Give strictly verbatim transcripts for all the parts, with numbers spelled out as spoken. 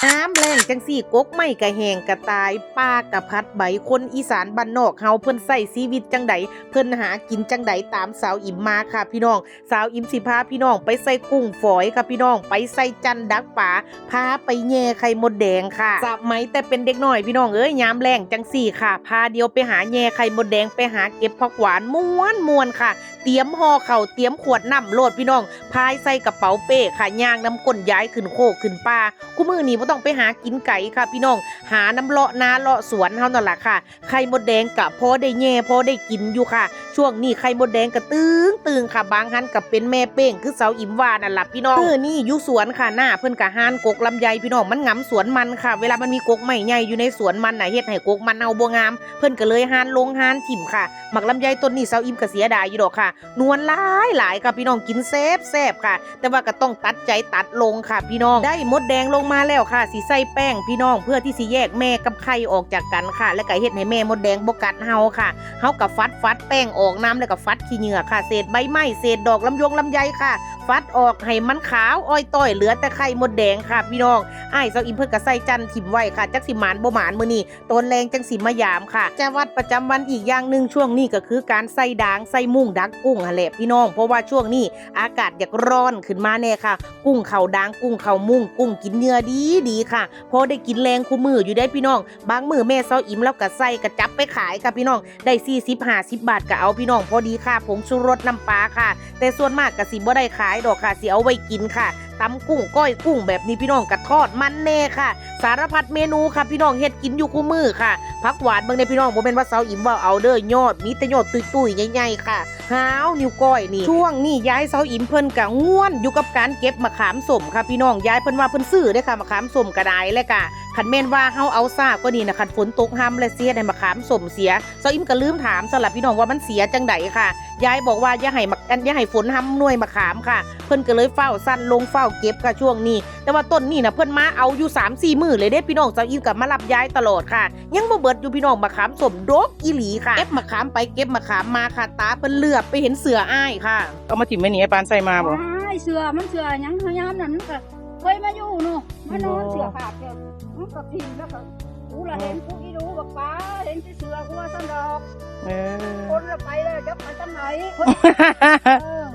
ยามแล้งจั่งซี้ กกไม้กะแห้งกะตาย ป่ากะผัดใบ คนอีสานบ้านนอกเฮาเพิ่นใช้ชีวิตจั่งใด เพิ่นหากินจั่งใด ตามสาวอิ๋มมาค่ะพี่น้อง สาวอิ๋มสิพาพี่น้องไปใส่กุ้งฝอยค่ะพี่น้อง ไปใส่จั่นดักปลา พาไปแย่ไข่มดแดงค่ะ สมัยแต่เป็นเด็กน้อยพี่น้องเอ้ย ยามแล้งจั่งซี้ค่ะ พาเดี่ยวไปหาแย่ไข่มดแดง ไปหาเก็บผักหวาน ม่วนๆค่ะ เตรียมห่อข้าว เตรียมขวดน้ำโลดพี่น้อง พายใส่กระเป๋าเป้ค่ะ ย่างนำก้นยายขึ้นโคกขึ้นป่า คุมื้อนี้บ่ต้องไปหากินไกลค่ะพี่น้อง หานำเลาะนาเลาะสวนเฮานั่นล่ะค่ะ ไข่มดแดงกะพอได้แย่พอได้กินอยู่ค่ะ ช่วงนี้ไข่มดแดงกะตึงๆค่ะ บางหันกะเป็นแม่เป้งคือสาวอิ๋มว่านั่นล่ะพี่น้อง มื้อนี้อยู่สวนค่ะ น้าเพิ่นกะหานกกลำไยพี่น้อง มันหงำสวนมันค่ะ เวลามันมีกกไม้ใหญ่อยู่ในสวนมันน่ะ เฮ็ดให้กกมันเฮาบ่งาม เพิ่นกะเลยหานลงหานถิ่มค่ะ หมากลำไยต้นนี้สาวอิ๋มกะเสียดายอยู่ดอกค่ะ หนวนหลายๆค่ะพี่น้อง กินแซ่บๆค่ะ แต่ว่าก็ต้องตัดใจตัดลงค่ะพี่น้อง ได้มดแดงลงมาแล้วค่ะ สิใส่แป้งพี่น้อง เพื่อที่สิแยกแม่กับไข่ออกจากกันค่ะ แล้วก็เฮ็ดให้แม่มดแดงบ่กัดเฮาค่ะ เฮากะฟัดฟัดแป้งออกนำ แล้วก็ฟัดขี้เหงื่อค่ะ เศษใบไม้ เศษดอกลำยงลำไยค่ะ ฟัดออกให้มันขาวอ้อยต้อย เหลือแต่ไข่มดแดงค่ะพี่น้อง อ้ายสาวอิ๋มเพิ่นกะใส่จั่นถิ่มไว้ค่ะ จักสิหมานบ่หมานมื้อนี้ ตอนแลงจั่งสิมายามค่ะ กิจวัตรประจำวันอีกอย่างหนึ่งช่วงนี้ก็คือการใส่ดางใส่มุ้งดักกุ้งหั้นแหละพี่น้อง เพราะว่าช่วงนี้อากาศอยากร้อนขึ้นมาแน่ค่ะ กุ้งเข้าดาง กุ้งเข้ามุ้ง กุ้งกินเหยื่อดีดีค่ะ พอได้กินแลงคู่มื้ออยู่เด้พี่น้อง บางมื้อแม่สาวอิ๋มลาวกะใส่กะจับไปขายค่ะพี่น้อง ได้สี่สิบห้าสิบบาทกะเอาพี่น้อง พอดีค่าผงชูรสน้ำปลาค่ะ แต่ส่วนมากกะสิบ่ได้ขายดอกค่ะ สิเอาไว้กินค่ะ ตำกุ้งก้อยกุ้งแบบนี้พี่น้อง กะทอดมันแน่ค่ะ สารพัดเมนูค่ะพี่น้อง เฮ็ดกินอยู่คู่มื้อค่ะ ผักหวานเบิ่งเด้พี่น้อง บ่แม่นว่าสาวอิ๋มเว้าเอาเด้อ ยอด มีแต่ยอดตุ้ยๆใหญ่ๆค่ะ หาวนิ้วก้อยนี่ ช่วงนี้ยายสาวอิ๋มเพิ่นกะง่วนอยู่กับการเก็บมะขามส้มค่ะพี่น้อง ยายเพิ่นว่าเพิ่นซื้อเด้อค่ะ มะขามส้มกะได้ แล้วกะคันแม่นว่าเฮาเอาซ้ากว่านี้นะ คันฝนตกฮำแล้วสิเฮ็ดให้มะขามส้มเสีย สาวอิ๋มกะลืมถามซะละพี่น้องว่ามันเสียจั่งใดค่ะ ยายบอกว่าอย่าให้มะ อย่าให้ฝนฮำหน่วยมะขามค่ะ เพิ่นกะเลยฟ้าวสั่นลงฟ้าวเก็บค่ะช่วงนี้ แต่ว่าต้นนี้นะเพิ่นมาเอาอยู่สามสี่มื้อเลยเด้พี่น้อง สาวอิ๋มกะมารับยายตลอดค่ะ ยังบ่เบิดอยู่พี่น้อง มะขามส้มดกอีหลีค่ะ เก็บมะขามไปเก็บมะขามมาค่ะ ตาเพิ่นเหลือบไปเห็นเสื้ออ้ายค่ะ เอามาถิ่มไว้นี่ ไอ้ปานใส่มาบ่ อ้าย เสื้อมันเสื้อหยัง ยามนั้นมันกะเคยมาอยู่เนาะ มานอน บ่ เสื้อขาดเกิน มันกะถิ่มแล้วกะ กูละเห็น กูอีหลูบักป๋า เห็นแต่เสื้อกูว่าซั่นดอก เออ คนละไปแล้ว จักไปทางไหน คน เออ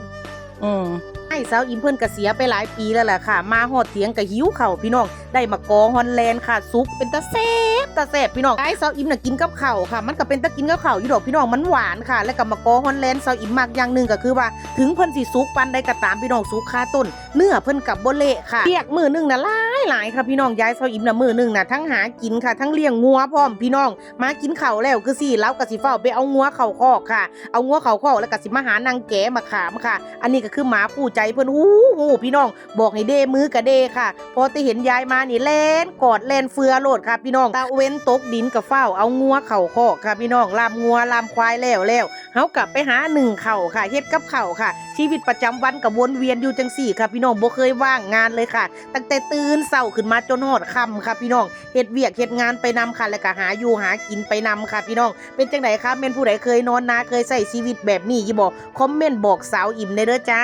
อืม อ้ายสาวอิ๋มเพิ่นกะเสียไปหลายปีแล้วล่ะค่ะ มาฮอดเถียงกะหิวข้าวพี่น้อง ได้มะกอฮอลแลนด์ค่ะ สุกเป็นตาแซ่บ ตาแซ่บพี่น้อง อ้ายสาวอิ๋มน่ะกินกับข้าวค่ะ มันกะเป็นตากินกับข้าวอยู่ดอกพี่น้อง มันหวานค่ะ แล้วกะมะกอฮอลแลนด์สาวอิ๋มมักอย่างหนึ่งกะคือว่า ถึงเพิ่นสิสุกปานใดกะตามพี่น้อง สุกคาต้น เนื้อเพิ่นกะบ่เละค่ะ เวียกมื้อหนึ่งน่ะหลายหลายค่ะพี่น้อง ยายสาวอิ๋มน่ะมื้อหนึ่งน่ะ ทั้งหากินค่ะ ทั้งเลี้ยงงัวพร้อมพี่น้อง มากินข้าวแล้วคือสิ ลาวกะสิฟ้าวไปเอางัวเข้าคอกค่ะ เอางัวเข้าคอกแล้วกะสิมาหานั่งแกะมะขามค่ะ อันนี้กะคือหมาคู่ใจเพิ่น ฮู้ฮู้พี่น้อง บอกให้เด้มือกะเด้ค่ะ พอแต่เห็นยายมานี่แล่นกอดแล่นเฟือโลดค่ะพี่น้อง ตะเว็นตกดินกะฟ้าวเอางัวเข้าคอกค่ะพี่น้อง ล่ามงัวล่ามควายแล้วแล้ว เฮากะไปหานึ่งข้าวค่ะ เฮ็ดกับข้าวค่ะ ชีวิตประจำวันกะวนเวียนอยู่จั่งซี้ค่ะพี่น้อง บ่เคยว่างงานเลยค่ะ ตั้งแต่ตื่นเช้าขึ้นมาจนฮอดค่ำค่ะพี่น้อง เฮ็ดเวียกเฮ็ดงานไปนำค่ะ แล้วกะหาอยู่หากินไปนำค่ะพี่น้อง เป็นจั่งใดคะ แม่นผู้ใดเคยนอนนา เคยใช้ชีวิตแบบนี้อยู่บ่ คอมเมนต์บอกสาวอิ๋มแหน่เด้อจ้า